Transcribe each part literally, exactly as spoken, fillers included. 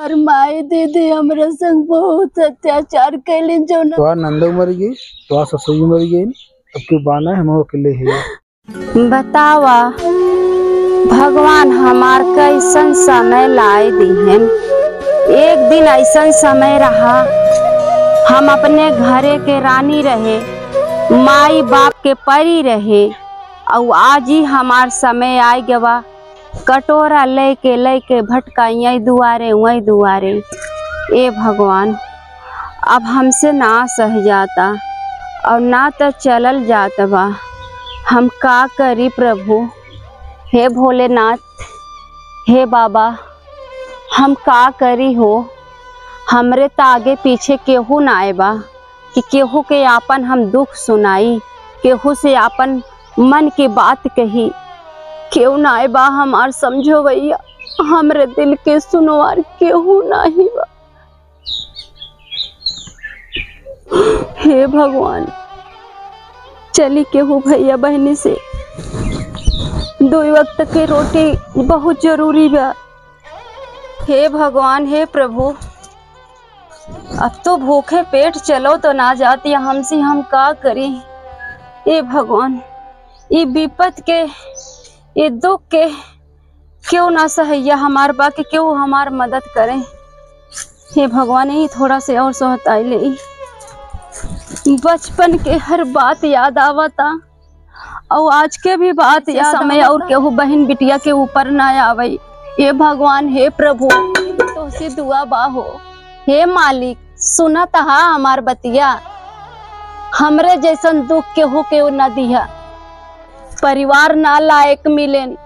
और माई दीदी हमरा संग बहुत अत्याचार कैलिन, जौन तोहार नंदो मर गई, तोहार ससुरी मर गई, अब क्यों बाना है, हम अकेले है। बतावा भगवान हमार कैसन समय लाए दिहन। एक दिन ऐसन समय रहा, हम अपने घरे के रानी रहे, माई बाप के परी रहे, अउ आज ही हमार समय आइ गवा। कटोरा लेके लेके भटकाई, यही दुआरे वही दुआरे। ए भगवान, अब हमसे ना सह जाता और ना त चलल जात बा। हम का करी प्रभु? हे भोलेनाथ, हे बाबा, हम का करी हो? हमरे त आगे पीछे केहू ना आए बा कि केहू के आपन हम दुख सुनाई, केहू से आपन मन की बात कही। केहू ना आए बा हमार समझवैया, हमरे दिल के सुनवार केहू नाही बा। हे भगवान, चली केहू भैया बहनी से दो वक्त के रोटी बहुत जरूरी बा। हे भगवान, हे प्रभु, अब तो भूखे पेट चलो तो ना जात या हमसे, हम का करी? ए भगवान, ई विपत के, ई दुख के क्यों ना सहैया हमार बा कि क्यों हमार मदद करे। हे भगवान, ई थोड़ा से और सोहताई ले। बचपन के हर बात याद आवता। अउ आज के भी बात से याद समय आवत और बा। केहू बहिन बिटिया के ऊपर ना आवै। हे भगवान, हे प्रभु, तोहसे दुआ बा हो। हे मालिक, सुनत हा हमार बतिया, हमरे जैसन दुख केहू के न दिहा। परिवार ना लायक मिलेन,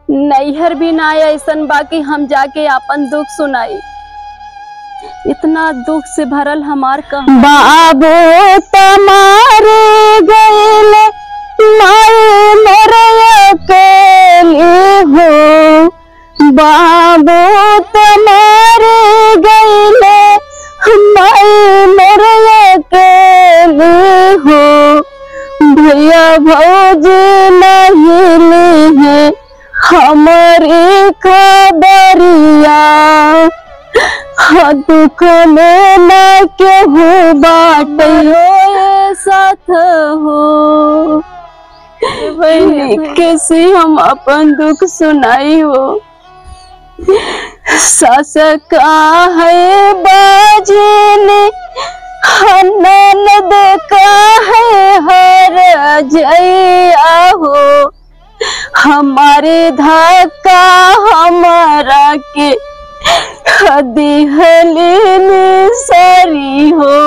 नैहर भी ना ऐसन बा कि हम जाके आपन दुख सुनाई। इतना दुख से भरल हमार कहना। बाबू त मारे गइल, माई मोर अकेली हो। बाबू त मारे गइल, माई मोर अकेली हो। भैया भौजी नहीं ली है हमरी खबरिया, हाँ, दुख में ना केहू बाटे। हमरो ये साथ हो। बहिनी, कैसे हम अपन दुख सुनाई हो? सास का है बाजिन, हाँ, ननद का है हरजइया हो। हमारे धक्का हमरा के दिहलिन सरी हो।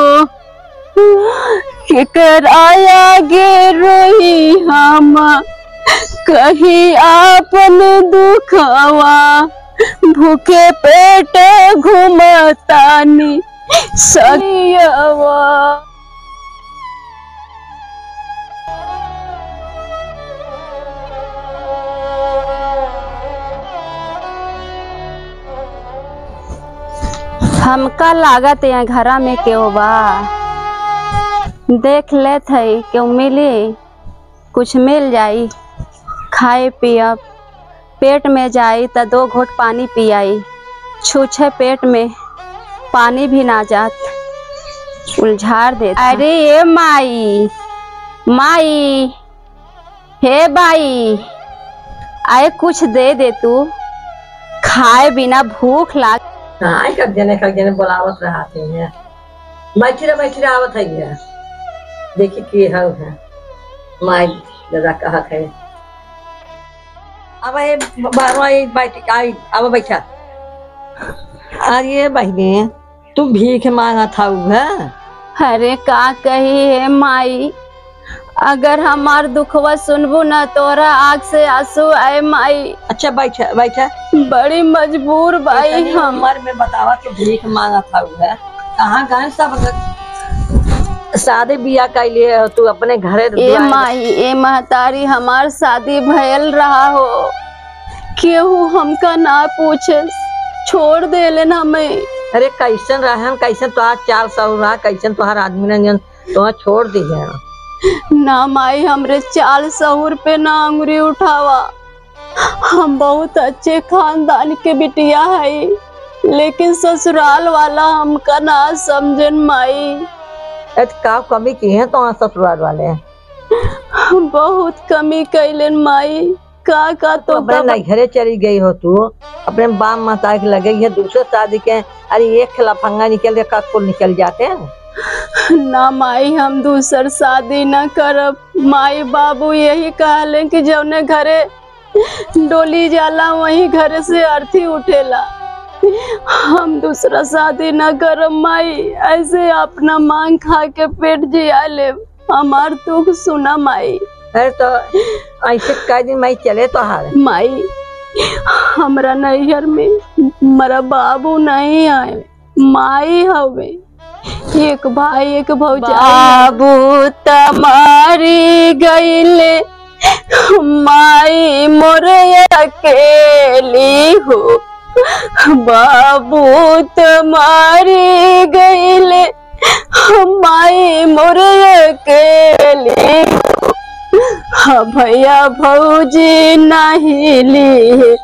केकरा आगे रोई हम, कही आपन दुखवा, भूखे पेट घूमतानी सरियवा। हमका लागत यहाँ घरा में केहू बा, देख लेत हई केहू मिली। कुछ मिल जाई, खाए पियब, पेट में जाई त दो घोट पानी पियाई। छूछे पेट में पानी भी ना जात, उलझार देत। अरे ए माई, माई, हे बाई, आए कुछ दे दे तू, खाए बिना भूख लाग। हाँ, कब जने, कब जने बोलावत रहत है। बैठी रह, बैठी रह, आवत है ये। देखी के हौ है। माई दादा कहत है। अब ये ब-, बारवा ये बैठ, आई, अब बैठा। अरे बहिनी, तू भीख मांगत हऊ है? अरे का कही हे माई, अगर हमार दुखवा सुनबू न, तोरा आँख से आंसू आए माई। अच्छा, बैठा, बैठा। बड़ी मजबूर बाई इतनी हम। उम्र में बतावा कि भीख मांगत हऊ है। कहाँ गए सब? शादी बियाह कैले हो तू अपने घरे ए दुआरे? माई, ए महतारी, हमार शादी भयल रहा हो, केहू हमका ना पूछे, छोड़ देलेन हमें। अरे कैसन रहन, कैसन तोहार चाल सहु रहा, कैसन तोहार आदमी रंजन तोहार छोड़ दिहे। ना माई, हमरे चाल सहूर पे ना अंगुरी उठावा। हम बहुत अच्छे खानदान के बिटिया हई। लेकिन ससुराल वाला हमका ना समझेन माई। अरे, का कमी किहे तोहार ससुराल वाले? बहुत कमी कइलेन माई। का, का तो अपने का नैहरे चली गई हो तू, अपने बाप माता के लगे, ये दूसरे शादी के, अरे, एक लफंगा निकल के का कुल निकल जाते हैं? ना माई, हम दूसर शादी ना करब। माई बाबू यही कहलें कि जौने घरे डोली जाला, वही घर से अर्थी उठेला। हम दूसरा शादी ना करब माई, ऐसे अपना मांग खा के पेट जिया लेब। हमार दुख सुना माई। अरे तो ऐसे कै दिन माई चले तोहार? माई, हमरा नैहर में हमारा बाबू नहीं आए, माई हवे, एक भाई, एक भौजाई। बाबू त मारी गईले, माई मोर अकेली हो। बाबू त मारी गईले, माई मोर अकेली हो। हाँ भैया भौजी नाही ली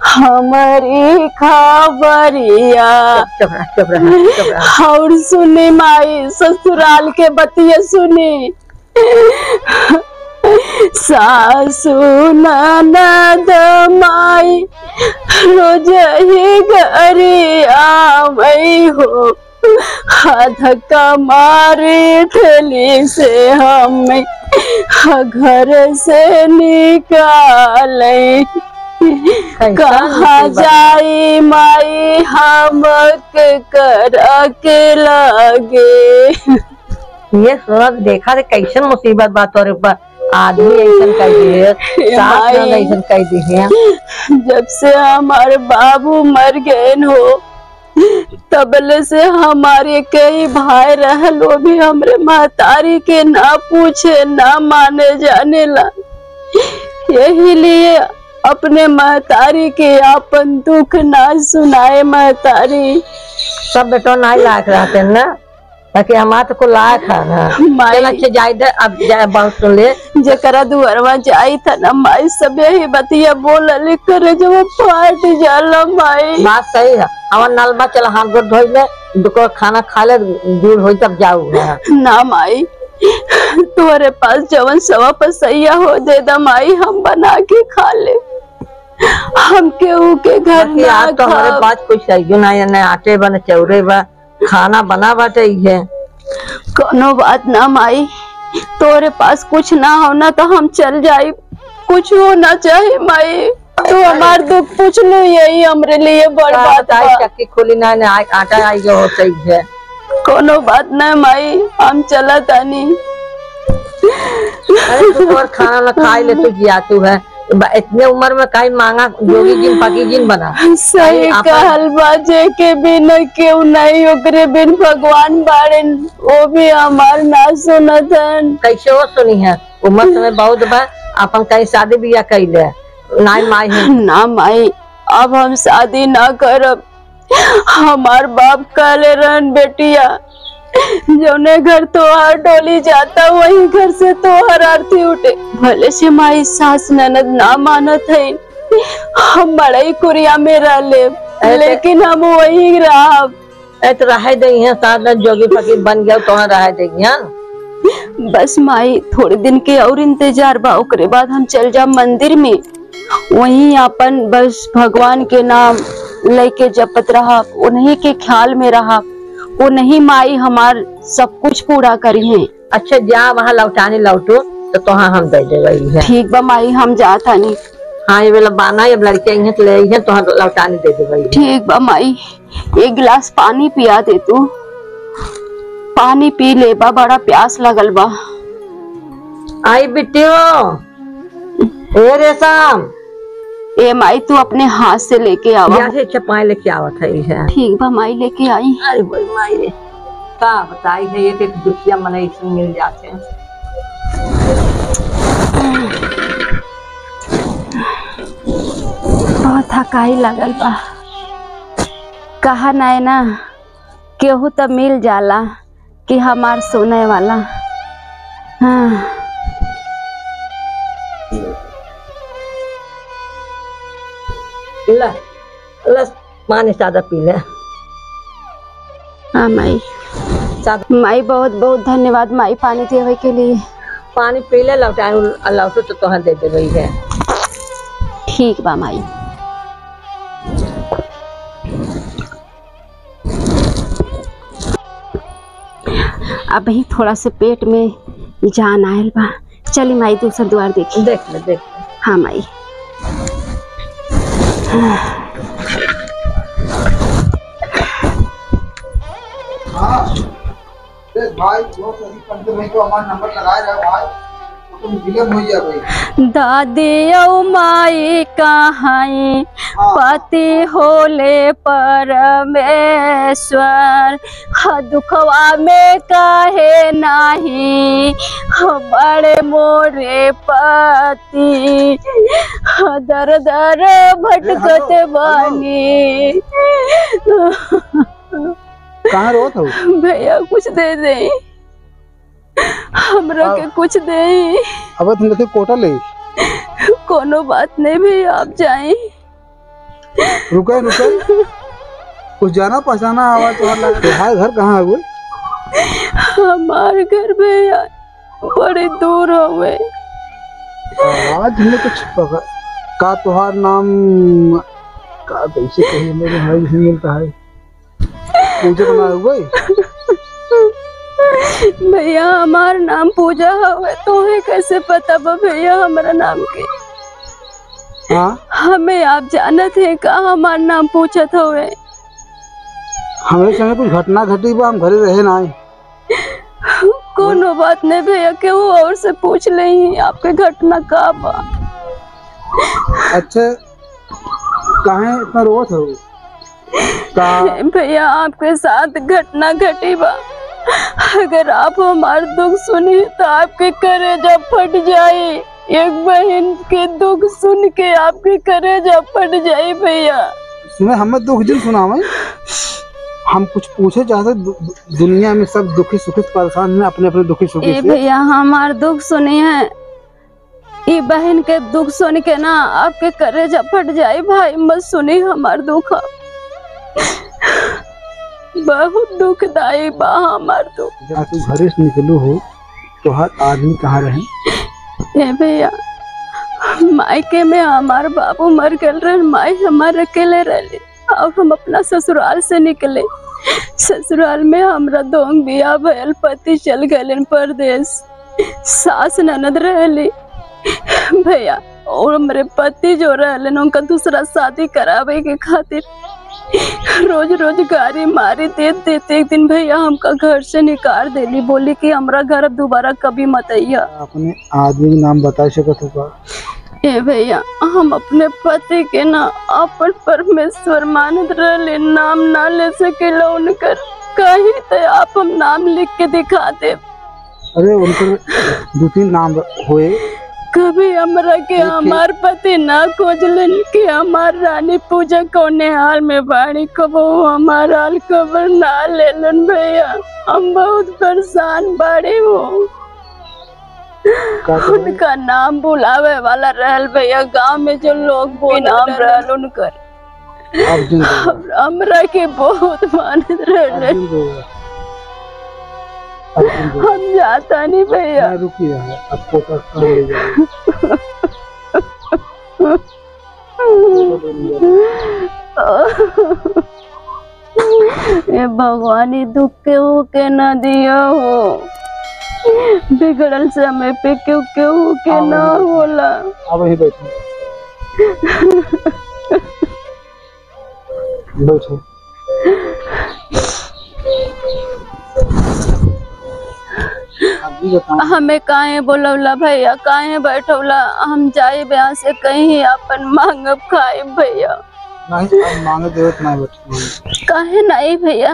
हमरी खबरिया। चुप रह, चुप रह, चुप रह। और सुनी माई, ससुराल के बतिया सुनी। सासू ननद माई रोज ही घरी आवै हो। हाथ कमारी ठेली से हमें घर से निकाले। कैसन कहाँ मुसीबत? जाई माई हम केकरा के लगे। ये सुनत देखा रे, कैसन मुसीबत बा तोरे ऊपर। आदमी ऐसन कह दिहे, सास माई, ननद ऐसन कह दिहे। जब से हमार बाबू मर गए हो, तबले से हमारे कई भाई रहल, वो भी हमरे महतारी के ना पूछे, ना माने, जाने ला। यही लिए अपने महतारी के आपन दुख ना सुनाए महतारी। सब बेटवा नाई लायक रहते ना, ताकि हमार तो को लायक है ना। माई। चल अच्छा जाए दे, अब जाए बहुत सुन ले। जेकरा दुआरवा जाई था ना माई, सब यही बतिया बोलल करे जब फाट जाला माई। बात सही है, हमार नलबा चला हाथ गोड़ धोई ले, दुको खाना खा ले, दूर होई तब जाऊ है। ना माई, तोरे पास जवन सवा पसैया हो दे दा माई, हम बना के खा ले। हम केहू के घर बाकी ना आज तो हमारे खाब। पास कुछ है ना, ना आटे बा, ना चौरे बा, खाना बना बाटे इहे। कोनो बात ना माई, तोरे पास कुछ ना हो ना तो हम चल जाई, कुछ हो ना चाहे माई, तू हमार दुख पूछ लो, यही हमरे लिए बड़ का बात बताई, बा। चक्की खोली ना, ना आ-, आटा आई गयो होते ही है। कोनो बात ना माई, हम चला तानी। अरे तू तो और खाना ना खाई ले, तू जिया तू है। बा-, इतने उम्र में काई मांगा जोगी जिन फकीर जिन बना। सही आई आपन कहल बा, जे के बिन केहू नहीं, ओकरे बिन भगवान बाड़ेन, वो भी हमार ना सुनत हन। कैसे वो सुनी है? उम्र समय बहुत बा, अपन कहीं शादी बियाह कई ले। नाई माई है। ना माई, अब हम शादी ना करब। हमार बाप कहले रहन, "बेटिया, जौने घर तोहार डोली जाता, वही घर से तोहार आरती उठे।" भले से माई सास ननद ना मानत है, हम मड़ई कुरिया में रह लेब, अरे ते लेकिन हम वही रहब। ए, तो रहे दइहें, सास ननद जोगी फकीर बन गया, तोहर रहे दइहें। बस माई, थोड़े दिन के और इंतजार बा, ओकरे बाद हम चल जाब मंदिर में। वहीं आपन बस भगवान के नाम लेके जपत रहब, उन्हीं के ख्याल में रहब, उन्हीं माई हमार सब कुछ पूरा करिहें। अच्छा, जा वहाँ लौटानी लौटो, तो तोहाँ हम दे देबे है। ठीक बा माई, हम जात हनी। हाँ, ये वाला बाना, अब लड़के अइहें तो ले अइहें, तोहाँ लौटानी दे देबे है। ठीक बा माई। एक गिलास पानी पिया दे तू, पानी पी लेबा, बड़ा प्यास लगल बा। आई बिटियो, ए रेशम। ए माई, तू अपने हाथ से लेके आवा। या से चपाई लेके आवत है, है। ठीक बा माई, लेके आई। अरे बोल माई रे, का बताई है, एक एक दुखिया मनई से मिल जाते हैं। बहुत थकाई लगल बा। कहा नाय ना, केहू त मिल जाला कि हमार सुने वाला। हाँ। ला, ला। पानी ज्यादा पी ले। हाँ माई। ज्यादा माई, बहुत बहुत धन्यवाद माई, पानी देवे के लिए। पानी पी ले, लौटाए, लौटो तो तोहर दे देबे है। ठीक बा माई। अबहीं थोड़ा से पेट में जान आयल बा। चली माई, दूसर दुआर देखी। देख ले, देख ले। हाँ माई। हाँ। देख भाई, जो सही करते भाई को हमारा नंबर लगाए रहे भाई, तो तुम विलम्ब हो गया भाई। दादी औ माई कहाई, हाँ। पति होले परमेश्वर, ह दुखवा में काहे नाही, ह बड़े मोरे पति, ह दर दर भटकत ए, हेलो, हेलो। बानी। कहाँ रोत हो? भैया, कुछ दे दे, हमरा के कुछ दे। अब तुम देखिए कोटा ले। कोनो बात नहीं भैया, आप जाए। रुके, रुके। कुछ जाना पहचाना आवाज तोहार लगा। तोहार घर कहाँ है वो? हमार घर भैया बड़ी दूर हवे। आवाज में कुछ पकड़। का तोहार नाम, का कैसे कही, मेरे भाई नहीं मिलता है। पूजा तो ना हुई। भैया, हमार नाम पूजा हवे, तोहे कैसे पता बा भैया हमरा नाम के? हाँ? हमें आप जानत हैं का हमार नाम पूछत हवे? हमरे संगे कुछ घटना घटी बा, हम घरे रहे ना आए। कोनो बात नहीं भैया, केहू और से पूछ लेही आपके घटना का बा। अच्छा, काहे इतना रोवत हो? का भैया, आपके साथ घटना घटी बा। अगर आप हमार दुख सुनी तो आपके करेजा फट जाई। एक बहिन के दुख सुन के आपके करेजा फट जाई भैया। सुने, हमें दुख जिन सुनावे, हम कुछ पूछे चाहते। दु-, दु-, दुनिया में सब दुखी सुखी परेशान हैं अपने अपने दुखी सुखी ए से। भैया, हमार दुख सुनी है। ई बहिन के दुख सुन के ना आपके करेजा फट जाई भाई, मत सुनी हमार दुख। बहुत दुखदाई बा हमार दुख। जब तू घरे से निकलू हो, तोहार आदमी कहाँ रहे? ए भैया, मायके में हमार बाबू मर गल रहे, माई हमार अकेले रहली। अब हम अपना ससुराल से निकले। ससुराल में हमरा दोंग बियाह भयल, पति चल गइलन परदेस। सास ननद रहली भैया, और हमरे पति जो रहलन, उनका दूसरा शादी करावे के खातिर रोज रोज गारी मारी देत देत एक दिन भैया हमका घर से निकाल देली, बोली कि हमरा घर अब दोबारा कभी मत अइहा। अपने आदमी के नाम बता सकत हो का? ए भैया, हम अपने पति के ना अपन परमेश्वर मानत रहले, नाम ना ले सकेला उनकर। कहीं तो आप हम नाम लिख के दिखा दे। अरे, उनकर दो तीन नाम होए। कभी हमरा के एक, एक हमार पति ना खोजलन कि हमार रानी पूजा कौने हाल में बाड़ी, कबो हमार हाल खबर ना लेलन भैया। हम बहुत परेशान बाड़ी हो। का कहूँ? उनका नाम बुलावे वाला रहल भैया, गांव में जो लोग बोले नाम रहल उनकर। अर्जुन देवरा। हम-, हमरा के बहुत मानत रहले। अर्जुन देवरा। अर्जुन देवरा। हम जाता नहीं भैया। ना, रुकिए, आपको तो कहाँ ले जाएंगे? ए भगवान, ई दुख केहू के ना दिया हो। बिगड़ल समय पे केहू, केहू के ना होला। अब यहीं बैठो। बैठो। अब ये बताओ। हमें काहे बोलौला भैया, काहे बैठौला? हम जाइब यहाँ से कहीं, अपन मांगब खाइब भैया। नहीं, अब मांगे देवे के नहीं बैठे। काहे नहीं भैया?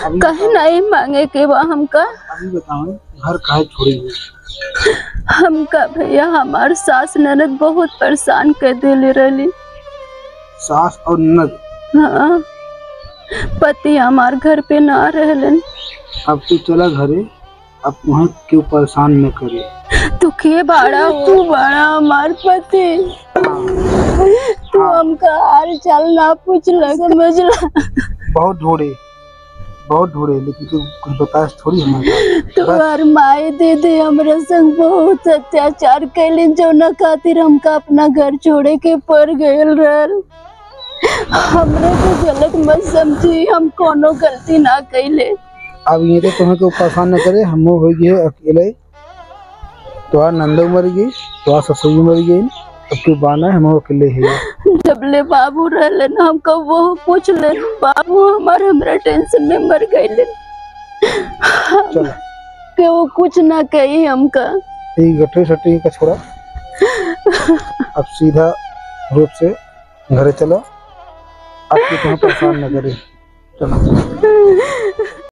अभी काहे बताओ। नहीं मांगे के बा हमका? अभी बताओ, घर काहे छोड़ी हुई? हमका भैया हमार सास ननद बहुत परेशान कर देले रहली। सास और ननद? हाँ, पति हमार घर पे ना रहलन। अब तू चला घरे, अब तुहें क्यों परेशान न करे। तू के बाड़ा, तू बाड़ा हमार पति। तू हाँ। हमका हाल चाल ना पूछला, समझला। बहुत ढूंढे, बहुत ढूंढे, लेकिन तू कुछ बतास थोड़ी हमारे। तोहर माई दीदी हमरे संग बहुत अत्याचार कैलिन, जौना खातिर हमका अपना घर छोड़े के पड़ गयल रहल। हमरे के गलत मत समझी, हम कोनो गलती ना कैले। अब ये तो तुम्हें को परेशान न करे, हम हो गए अकेले। तोहार नंदो मर गई, तोहार ससुरी मर गई, अब तू बाना, हम अकेले है। जबले बाबू रहले ना, हमका वो पूछ ले, बाबू हमार हमरा टेंशन में मर गईले। चलो। के वो कुछ ना कही हमका। ये गटरी सटरी का छोड़ा, अब सीधा रूप से घरे चलो, अब तू तुम्हें परेशान न करे। चलो।